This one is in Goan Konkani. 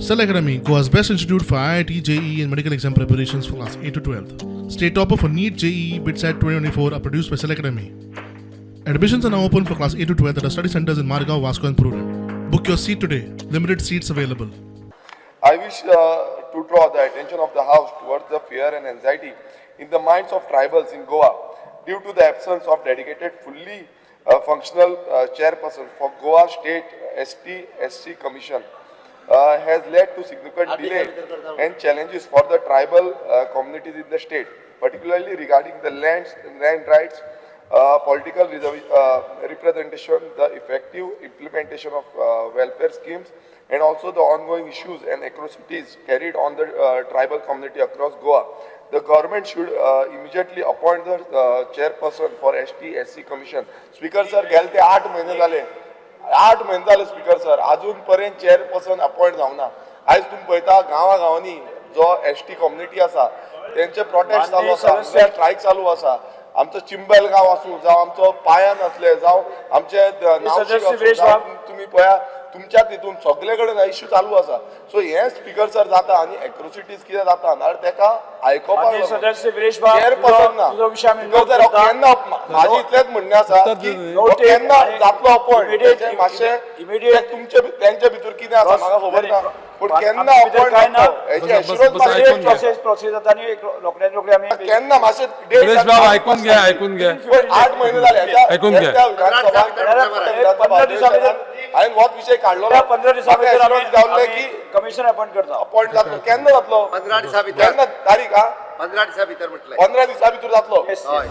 Cell Academy, Goa's best institute for IIT, JEE, and medical exam preparations for class 8 to 12. State topper for NEET, JEE, BITSAT 2024 are produced by Cell Academy. Admissions are now open for class 8 to 12 at our study centers in Margao, Vasco, and Prudent. Book your seat today. Limited seats available. I wish to draw the attention of the House towards the fear and anxiety in the minds of tribals in Goa due to the absence of dedicated, fully functional chairperson for Goa State ST SC Commission has led to significant delay and challenges for the tribal communities in the state, particularly regarding the land rights, political representation, the effective implementation of welfare schemes, and also the ongoing issues and atrocities carried on the tribal community across Goa. The government should immediately appoint the chairperson for ST SC Commission. Speaker sir, गेले ते 8 म्हयने जाले, 8 म्हयने जाले स्पीकर सर, अजून पर्यंत चेअरपर्सन अपॉइंट जावना. आयज तुमी पळयता, गांवा गांवांनी जो एसटी कम्युनिटी आसा तेंचे प्रोटेस्ट चालू आसा, स्ट्रायक चालू आसा. आमचो चिंबल गांव आसूं, जावं आमचो पायान असले, जावं आमचे नावशी सदस्य आसूं, विरेश जावं बाब. तुमी पळया, तुमच्या तितून सगळे कडेन इश्यू चालू आसा. सो हे स्पीकर सर जाता आनी एट्रोसिटीज कितें जाता नाजाल्यार तेका आयकोपाक माननीय सदस्य विरेश बाब, चेअरपर्सन ना. तुजो विशय आमी स्पीकर नोट सर, करता. केन्ना, माझे इतलेंच म्हणणें आसा की हो केन्ना जातलो अपॉइंट, मातशें तुमचे तेंचे भितर कितें आसा म्हाका खबर ना, पूण केन्ना अपॉइंट काय ना, हेची एश्युरन्स बस, ऐकून घ्या. प्रोसेस प्रोसेस जाता आनी एक रोखड्या रोखडे आमी केन्ना मातशें डेट सुरेश बाब, ऐकून घ्या, ऐकून घ्या. 8 म्हयने जाले. ऐकून घ्या. 15 दिसां भितर हांवें होच विशय काडलो. 15 दिसां भितर आमी गावले की कमिशन अपॉइंट करता. अपॉइंट जातलो, केन्ना जातलो? 15 दिसां भितर. केन्ना तारीख हा? 15 दिसां भितर म्हटलंय. 15 दिसां भितर जातलो. Yes. हय.